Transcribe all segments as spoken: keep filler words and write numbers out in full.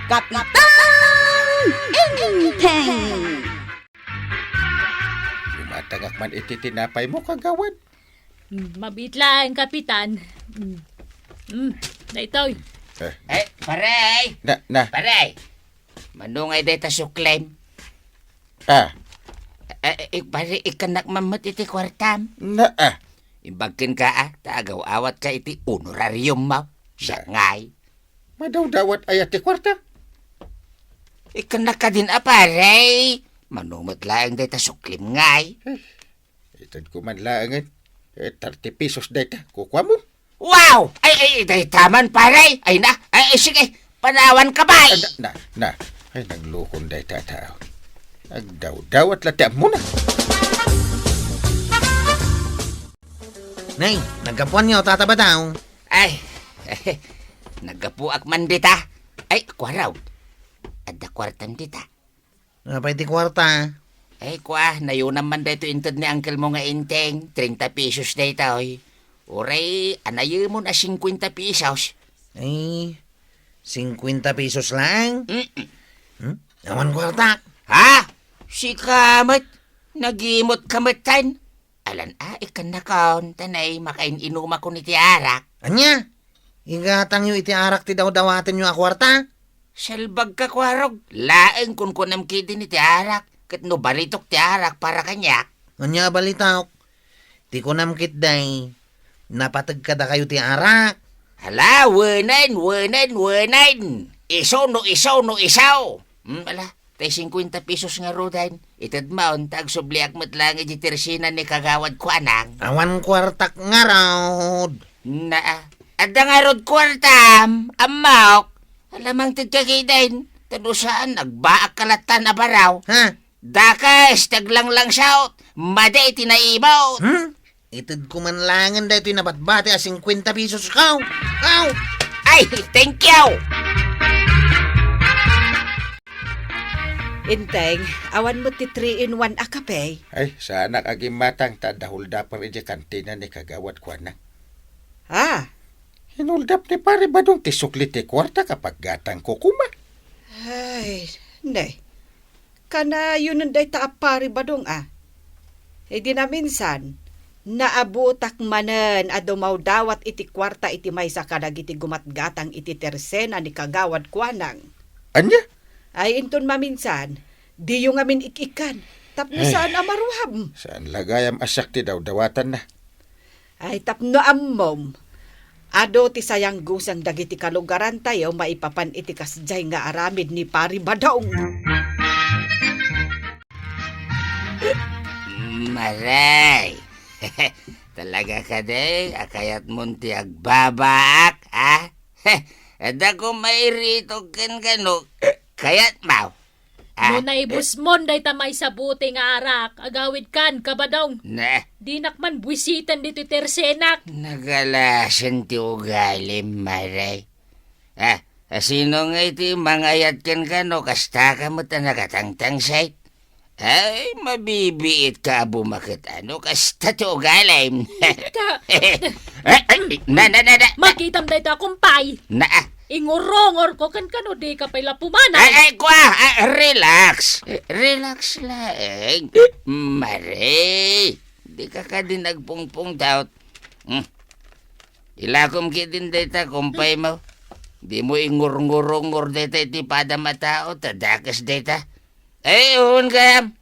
Kapitan Enteng! Lumatangak man iti tinapay mo, kagawad. Hmm, mabiit laeng, Kapitan. Hmm. Hmm, daytoy. Eh. Eh, pare! Na, na. Pare! Mano ngay dayta suklem? Ah. Eh, eh, pare, ikkannak man met iti kuartam. Na, ah. Imbag kenka, ah, ta agaw-awatka iti honorarium mo. Siak ngay. Madawdawat aya ti kuarta? Ikkannak kadin a, pare. Mano met laeng dayta suklem ngay. Eh, itedko man laengen. Eh, thirty pesos dayta. Kukuamon. Wow! Ay, ay, dayta man, pare. Ay na. Ay, ay, sige. Panawanka, bay. Ah, na, na, na. Ay, naglukon dayta a tao. Agdawdawat la ti ammona. Nay, naggapuanyo, Tata Badaw? Ay, naggapuak man dita. Ay, kuaraw. Adda kuartam dita. Apay ti kuarta? Ay, kua, nayunam man daytoy inted ni uncle mo nga Enteng. Treinta pesos daytoy. Uray, anayemon a cincuenta pesos. Ay, cincuenta pesos lang? Mm-mm. Hmm? Awan kuarta. Ha? Sika met? Nagimot ka met, tan? Alan a, ikkannakon, ta nay, makain-inumakon iti arak. Ania? Igatangyo iti arak ti dawdawatenyo a kuarta? Salbagka, kuarog. Laeng kunkunam ketdin iti arak, ket no balitok ti arak para kaniak. Ania a balitok? Ti kunam ketdi, napateg kadakayo ti arak. Hala, wenen, wenen, wenen. Isu no isu no isu. Hmm, ala, tay cincuenta pesos ngaruden. Itedmon, ta agsubliak met laeng iti tersena ni Kagawad Kuanang. Awan kuartak ngarud. Naa, adda ngarud kuartam, ammok. Ala, mangtedka ketdin. Ta no saan, agbaakka latta a baraw. Ha? Dakes ti aglanglangsot, madi ti naibot. Hmm? Itedko man laengen daytoy nabatbati a cincuenta pesos ko. Aw! Ay, thank you! Enteng, awan met ti three-in-one a kape? Ay, saanak a gimmatang ta adda holdaper idiay kantina ni Kagawad Kuanang. Ah. Hinuldap ni Pare Badong ti sukli ti kuarta a paggatangko koma. Ay, ne. Kanayonen dayta a Pare Badong a. Idi naminsan, naabutak manen a dumawdawat iti kuarta iti maysa kadagiti gumatgatang iti tersena ni Kagawad Kuanang. Ania? Ay, inton maminsan, diyo ngamin ik-ikkan, tapno Ay, saan a maruam. Saan la gayam a siak ti dawdawatanna. Ay, tapno ammom, adu ti sayanggusang dagiti kalugarantayo maipapan iti kasdiay nga aramid ni Pari Badong. Maray! Talaga kadi a kayatmon ti agbabaak, a? Adda koma iritok kenka no kayatmo. Ah, no naibusmon dayta maysa bote nga arak, agawidkan, Kabadong. Ne. Dinak man buisiten ditoy tersenak. Nagalasen ti ugalim, Maray. Ah, asino nga iti mangayat kenka no kastaka met a nakatangtangsit? Ay, mabibiitka a bumaket a no kasta ti ugalim. Ta- Ay, ay, na, na, na, na. Makitam dayta, kumpay. Na, ah. Ingurongorko kenka no dika pay la pumanay. Ay, ay, kua, ah, relax. Relax laeng. Maray, dika kadi nagpungpungtot. Hmm. Ilakom ketdin dayta, kumpay mo. Dimo ingurngurongor dayta iti padam a tao, ta dakes dayta. Ay, uwan gayam.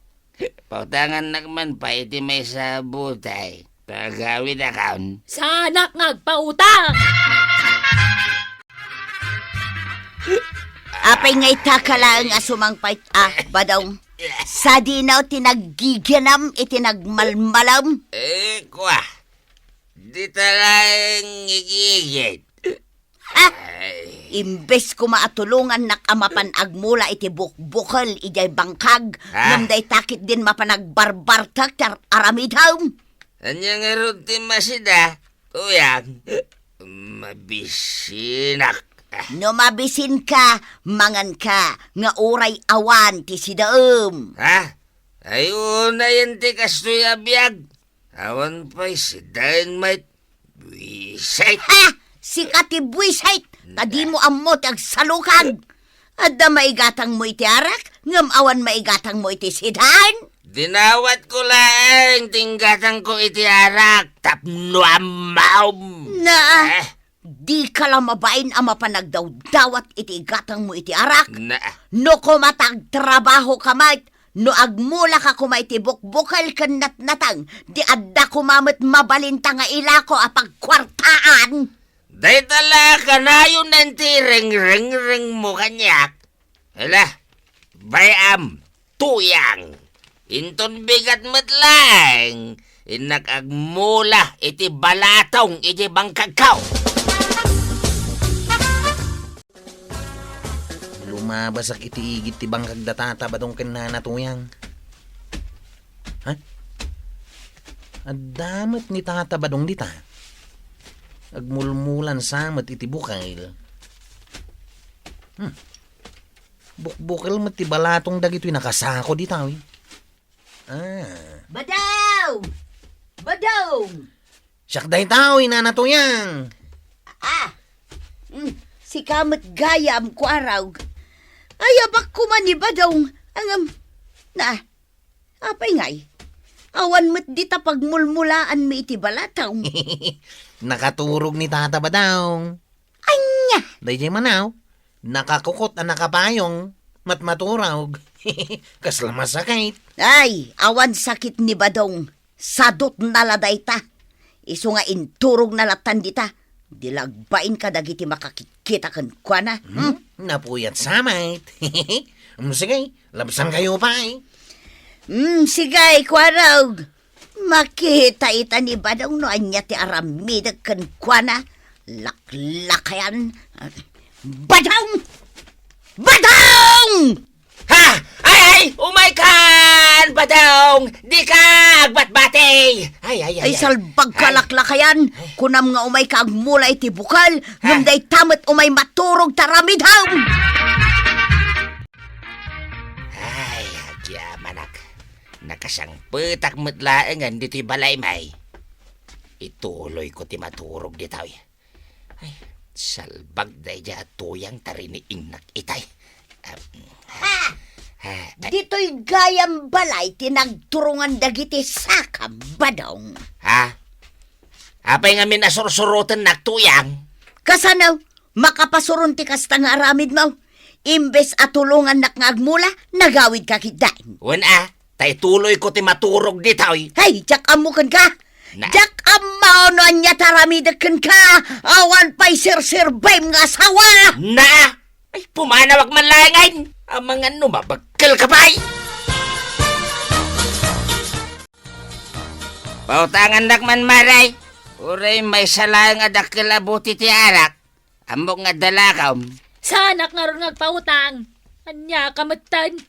Pautangannak man pay iti maysa a bote. Pagawidakon. Saanak nga agpautang! Apay nga itaka laeng a sumangpay, ah, Badong? Sadino ti naggigianam iti nagmalmalam? Eh, kua. Dita laeng igigit. Ha? Ay. Imbes koma a tulongannak a mapan agmula iti bukbukel idiay bangkag, ha? Ngem dayta ketdin mapan agbarbartek ti ar-, aramidem. Ania ngarud ti masida, kuyang? Mabisinak. No mabisinka, manganka, nga uray awan ti sidaem. Ha? Ay, unayen ti kastoy a biag. Awan pay sidaen met. Buisit. Ha? Sika ti buisit! Ta dimo ammo ti agsalukag! Adda maigatangmo iti arak, ngem awan maigatangmo iti sidan? Dinawatko laeng ti inggatangko iti arak tapno ammom. Na, Eh? Dika la mabain a mapan agdawdawat iti igatangmo iti arak? Na. No koma ta agtrabahoka met, no agmulaka koma iti bukbukel ken natnateng, di adda koma met mabalinta nga ilako a pagkuartaan. Dayta la kanayon ti rengrengrengmo kaniak. Hala, bay-am, Tuyang. Inton bigat met laeng, innak agmula iti balatong iti bangkagko. Lumabasak iti igid ti bangkag da Tata Badong ken Nana Tuyang. Ha? Adda met ni Tata Badong dita. Agmulmulan sa met iti bukel. Hmm. Bukbukel met ti balatong dagitoy nakasako dita, wi. Ah. Badong! Badong! Siak dayta, wi, Nana Tuyang. Ah! Mm, sika met gayam, Kuarog. Ayabak koma ni Badong. Ngem, na, apay ngay? Awan met dita pagmulmulaanmi iti balatong. Nakaturog ni Tata Badong. Ania? Daydiay manaw, nakakukot a nakapayong, matmaturog. Kasla masakit. Ay, awan sakit ni Badong. Sadutna la dayta. Isu nga inturogna lattan dita. Di la agbain kadagiti makakitkita kenkuana. Hmm? Hmm? Napuyat sa met. Hmm, sige, labsankayo pay. Hmm, sige, Kuarog. Makita ita ni Badong no ania ti aramidek kenkuana. Laklakayan. Badong! Badong! Ha? Ay, ay! Umaykan, Badong! Dika agbatbati! Ay, ay, ay, Ay, ay. Salbag ka, Ay. Laklakayan. Ay. Kunam nga umayka agmula iti bukel, Ha? Ngem dayta met umay maturog ta aramidem. Ay, agyamanak. Nakasangpetak met laengen ditoy balaymi. Ituloyko ti maturog ditoy. Ay, salbag daydiay a Tuyang ta riniingnak itay. Ah, Ha! ah, ah. Ditoy gayam balay ti nagturongan dagiti sakam, Badong. Ha? Apay ngamin a sursurotennak, Tuyang? Kasano? Makapasuron ti kasta nga aramidmo. Imbes a tulongannak nga agmula, nagawidka ketdin. Wen a, ta ituloyko ti maturog ditoy. Hay, diak ammo kenka. Na. Diak ammo no ania ti aramidek kenka. Awan pay serserbem nga asawa. Na! Ay, pumanawak man laengen. Amangan no mabagkelka pay. Pautangannak man, Mare. Uray maysa laeng a dakkel a buti ti arak. Ammok nga adda lakom. Saanak ngarud nga agpautang. Ania ka metten?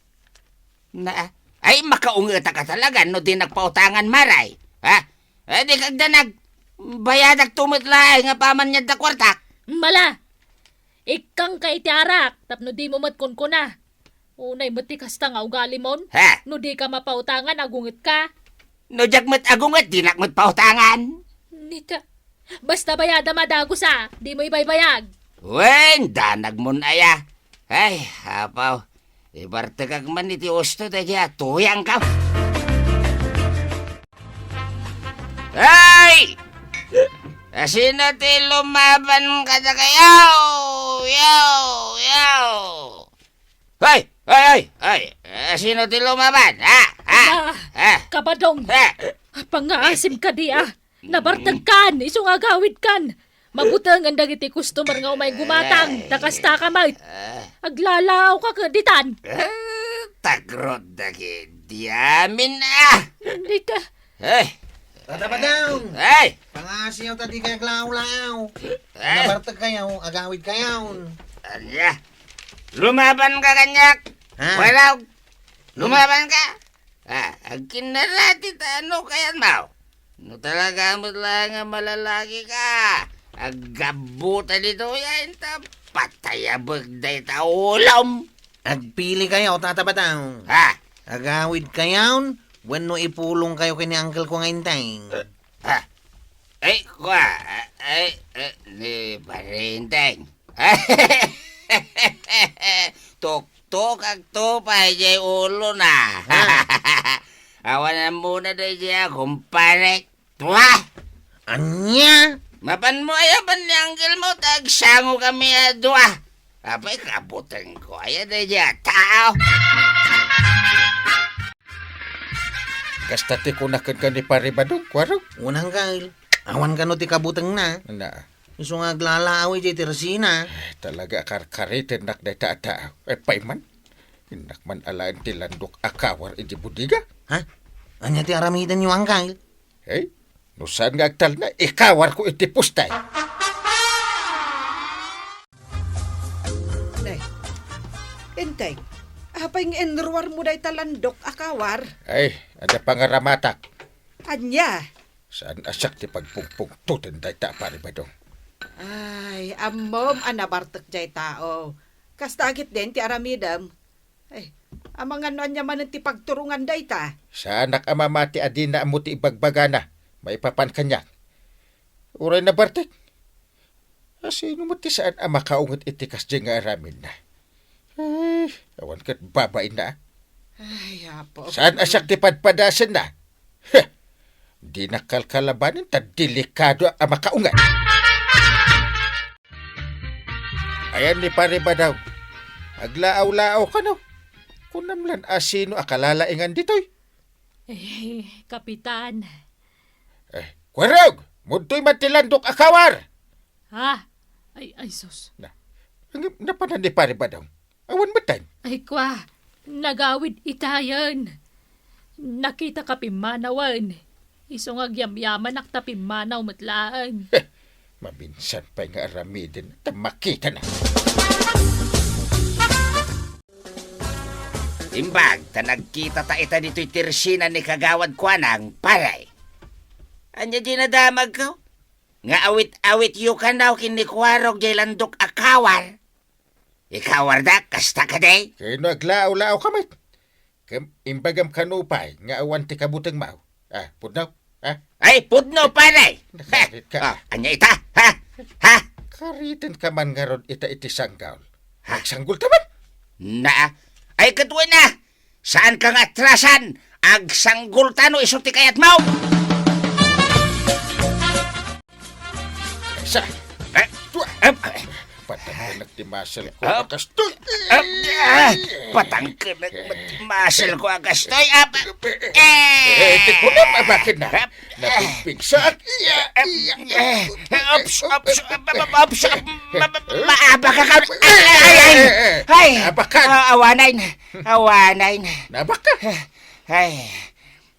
Na, ay, makaungetak a talaga no dinak pautangan, Mare. Ha? Eh, dika agdanag. Bayadakto met laeng apaman nga adda kuartak. Mala! Ikkangka iti arak, tapno dimo met kunkuna. Unay met ti kasta nga ugalimon. Ha? No dika mapautangan, agungetka. No diak met agunget, dinak met pautangan. Nita, basta bayadam a dagus a, dimo ibaybayag. Wen, danagmon aya. Ay, apaw, ibartekak man iti usto daydiay a Tuyangko. Ay! Asino ti lumaban kadakayo? Yaw! Yaw! Ay! Ay! Ay! Ay! Asino ti lumaban? Ha? Ha? Ah, Ha? Kabadong. Ha? Pangaasim kadi a. Nabartekkan, isu nga agawidkan. Mabutengen dagiti customer nga umay gumatang, Ay. Ta kastaka met. Ah. Aglalaawka ket ditan. Ah, tagrot dagiti amin, ah. Dita. Eh. Tata Badong! Eh. Pangasiw ta di kayo aglaaw-laaw. Eh. Nabartek kayo, agawid kayo. Anya? Lumaban ka kaniak? Ha? Wala. Lumaban ka? Ah, agkinnarati ta ano kayat mo? No talaga met laeng nga malalaki ka, aggabbuta ditoy, inta patayabek dayta ulom. Agpili kayo, Tata Badong. Ha? Agawid kayon, wenno ipulong kayo ken ni Uncle ko nga Enteng. Ha? Ay, kwa, ay, ay, ni Pare Enteng. Tuktukakto pay jay ulona. Ha? Awan ammona daydiay a kumparek. Tua! Ania? Mapanmo aya ban ni angkelmo ta agsango kami a dua. Apay, kabutengko aya daydiay a tao. Kasta ti kunak kenka ni Pare Badong, Kuarog. Unang kail, awan kano ti kabutengna. Na. Isu nga aglalaaw idiay Teresina. Eh, talaga a karkaritennak dayta a tao. Apay man, innak man alaen ti landok a kawar idiay bodega. Ha? Ania ti aramidenyo, Angkel? Eh, no saan nga agtalna, ikawarko iti pustay. Nay, Enteng, apay nga inruarmo dayta landok a kawar? Ay, adda pangaramatak. Ania? Saan a siak ti pagpungpungtoten dayta a Pare Badong. Ay, ammom a nabartek jay tao. Kasta ketdin ti aramidem. Ay, amangan no ania manen ti pagturongan dayta. Saanak a mamati a dina ammo ti ibagbagana maipapan kaniak. Uray nabartek. A, sino met ti saan a makaunget iti kasdiay nga aramidna? Ay, awan ket babainna. Ay, apo. Saan a siak ti padpadasenna? Heh! Dinak kalkalabanen ta delikado a makaunget. Ayan ni Pare Badong. Aglaaw-laaw kano. Kunam lan a sino a kalalaingan ditoy? Eh, Kapitan. Eh, Kuarog! Mudtoy man ti landok a kawar! Ha? Ay, ay, sus. Na, ang, napanan ni Pare Badong. Awan metten. Ay, kwa, nagawid itayen. Nakita ka pimmanawen. Isu nga agyamyamanak ta pimmanaw met laeng. Heh, maminsan pay nga aramiden ta makitana. Imbag ta nagkita ta ita ditoy Teresina ni Kagawad Kuanang, pare. Ania di nadamagko? Nga awit-awityo kano ken ni Kuarog jay landok a kawar? Ikawardak, kasta kadi? Ken no aglaaw-laaw ka met. Ken imbagam kano pay nga awan ti kabutengmo. Ah, pudno? Ah? Ay, pudno, pare! Nakarit ka. Ah, ania ita? Ha? Ha? Kariten ka man ngarud ita iti sanggol. Ha? Agsanggol ta man? Naa. Ay, ket wen a! Saan ka nga atrasan? Agsanggol ta no isu ti kayatmo! Sa, eh, tua, eh, patangkenak ti muscle ko, ah, a kastoy. Ah, ah, patangkenak met ti muscle ko, a kastoy. Ah, pa-, eh, eh, ti kunam, ah, bakit na? Ah, napigpigsaak. Iya, eh, iya. Eh, ops, ops, ops, ops, ops, ma-, ma-, maabaka ka. Ay, ay, ay, ay. Ay, abakan. Ah, awanay na. Awanay na. Nabaka. Ay.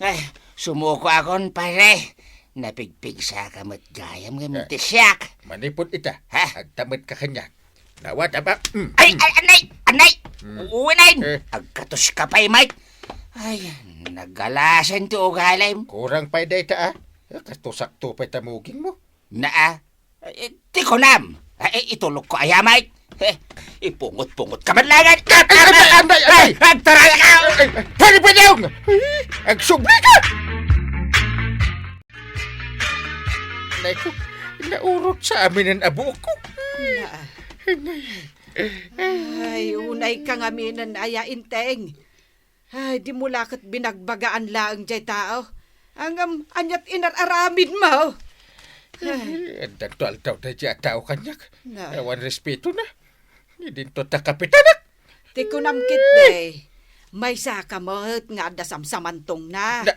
Ay, sumuko akon, pare. Napigpigsa ka met gayam nga, eh, minti siak. Manipud ita. Ha? Agtamet ka kaniak. Nawat, aba. Mm, ay, mm. Ay, anay, anay. Mm. Uwinain. Eh. Agkatos ka pay, Mike. Ay, nagalasan ti ugalim. Kurang pay dayta, ah. Katusak to pay tamuging mo. Naa. Eh, ti kunam. Eh, itulok ko aya, Mike. Eh, ipungot-pungot ka man langan. Ay, ay, ay, ay, ay, ay. Ay, agtaray ka. Ay, ay, pwede, pwede, oh. Ay, agsubli ka. Nay ko, naurot sa aminen a buok ko. Naa. Nay. Ay, unay ka nga aminen aya, Enteng. Ay, dimo la ket binagbagaan laeng jay tao. Ngem, aniat inar-aramidmo? Ay. Ay, addanto aldaw daydiay a tao kaniak. Na. Awan respetona. Idinto ta kapitanak. Ti kunam ketdi, maysa ka met nga adda samsamantongna. Na.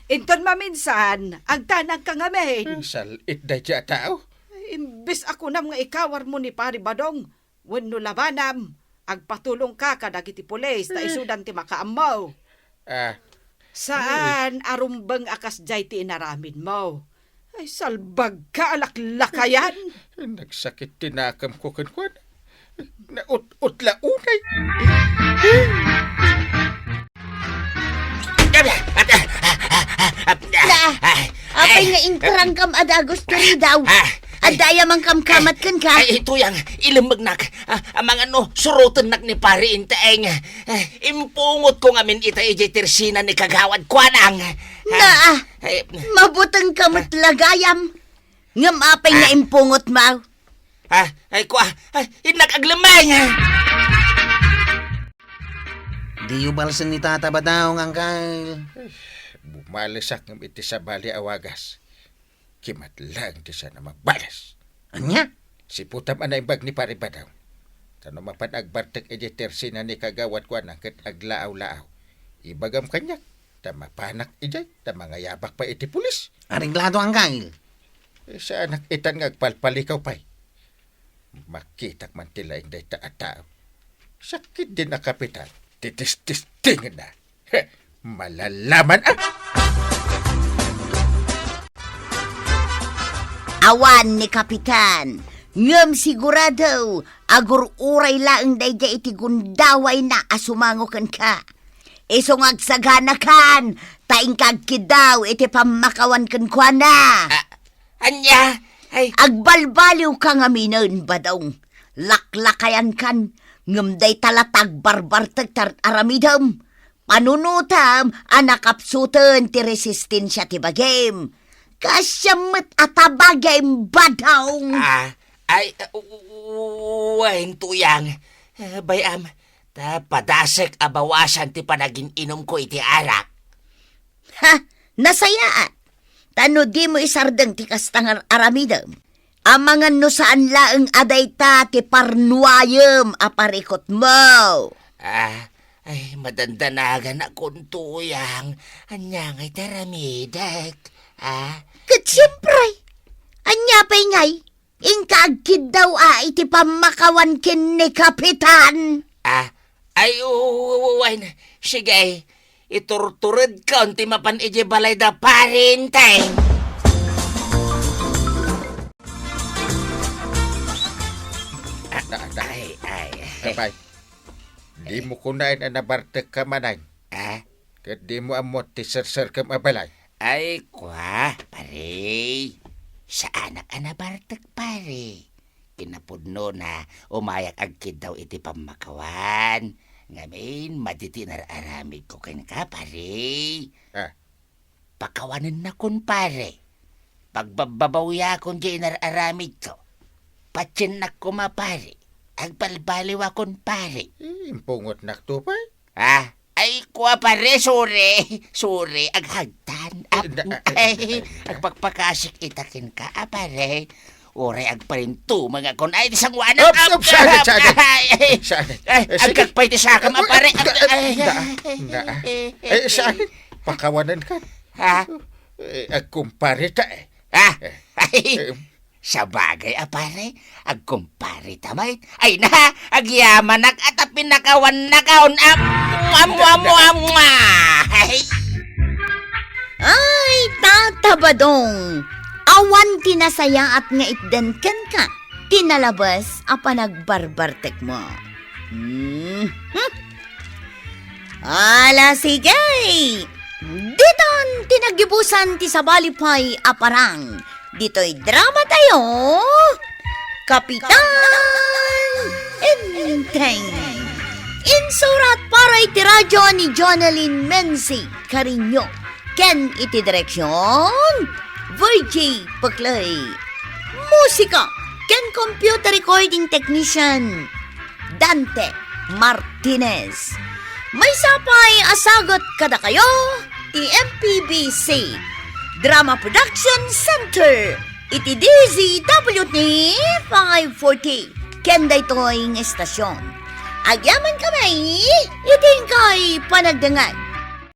Inton maminsan, agtanangka ngamin. Sal-it daydiay a tao. Imbes a kunam nga ikawarmo ni Pari Badong, wenno labanam, agpatulongka kadagiti pulis ta, eh, isudan ti makaammo. Ah. Saan a rumbeng a kasdiay ti inaramidmo. Ay, salbagka a laklakayan. Nagsakit ti nakemko kenkuana. Naut-utla unay. Na, apay nga inkarangkam a dagus ti ridaw? Ah, adda aya mangkamkamat kenka? Ay, itoy ang ilemmegnak. Ah, amangan no, surotennak ni Pari Enteng. Ah, impungotko ngamin ita idiay tersina ni Kagawad Kuanang. Ah, na, ay, mabutengka met la gayam. Ngem apay nga impungotmo? Ah, ay, kua, ay, innak aglemmeng. Diyo balsen ni Tata Badong, Angkel. Bumalesak ngem iti sabali a wagas. Kimat laeng ti saan a magbales. Ania? Siputam a naimbag ni Pare Badong. Ta no mapan agbartek idiay tersina ni kagawatko a nangket aglaaw-laaw, ibagam kaniak, ta mapanak idiay, ta mangayabak pay iti pulis. Areglado, Angkel. Eh, saanak itan nga agpalpalikaw pay. Makitak man ti laing dayta a tao. Sakit din a kapitan. Titististingenna. He, malalaman, ah! Awan ni Kapitan, ngem sigurado, agur-uray laeng daydiay iti gundawayna a sumango kenka. Isu nga agsaganakan, ta inka agkiddaw iti pammakawan kenkuana. Ah, ania? Ay. Agbalbaliwka ngaminen, Badong. Laklakayankan, ngem dayta la ti agbarbartek ti ar-aramidem. Panunotem a nakapsuten ti resistensia ti bagim. Kaasiam met a tabagim, Badong. Ah, ay, uh, wen, Tuyang. Eh, bay-am, ta padasek a bawasan ti panagin-inumko iti arak. Ha? Nasayaat. Ta no dimo isardeng ti kasta nga aramidem, amangan no saan laeng a dayta ti parnuayem a parikutmo. Ah, ay, madandanaganakon, Tuyang. Ania ngay ti aramidek? Ah? Ket siempre, ania pay ngay? Inka agkiddaw a iti pammakawan ken ni Kapitan. Ah, ay, u-, u-, wen, sige, iturturedkon ti mapan idiay balay da Pare Enteng. Ah, da, da. Ay, ay. Apay, dimo kunaen a nabartekka manen. Ah? Ket dimo ammo ti serserkem a balay. Ay, kua, pare. Saanak a nabartek, pare. Kinapudnona, umayak agkiddaw iti pammakawan. Ngamin, madi ti inar-aramidko kenka, pare. Ah. Pakawanennakon, pare. Pagbabbabawiakon diay inar-aramidko. Patiennak koma, pare. Agbalbaliwakon, pare. Eh, impungotnak to, pay. Ah, ay, kua, pare, sorry. Sorry, aghagtan. Ap-, Eh, na-, ay, eh, eh, agpakpakasik ita kenka, a, pare. Uray agparintumengakon. Ay, ti sangoanan. Ups, ups, saan, saan? Ay, ay, Saan? Ay, Eh, sige. Agkakpay ti sakam, a, pare. Eh, Ay, ay, na-, na-, eh, eh, saan? Pakawanenka. Ha? Eh, agkumpare ta, eh. Ha? Eh, Ay, eh, Sabagay a, pare, agkumpare ta met. Ay na, agyamanak a ta pinakawannakon. Am-, am-, am-, am-, am-, ay. Ay, Tata Badong, awan ti nasayaat nga itden kenka ti nalabes a panagbarbartekmo. Hmm. Hmm. Ala, sige! Ditan ti naggibusan ti sabali pay a parang. Ditoy drama tayo, Kapitan Enteng. Insurat para iti radyo ni Jonalyn Menzi Cariño. Ken iti direksyon, Virgie Peclay. Musika ken computer recording technician, Dante Martinez. Maysa pay a sagut kadakayo ti M P B C Drama Production Center iti D Z W T five forty ken daytoy nga estasyon. Agyamankami iti inkay panagdengngeg.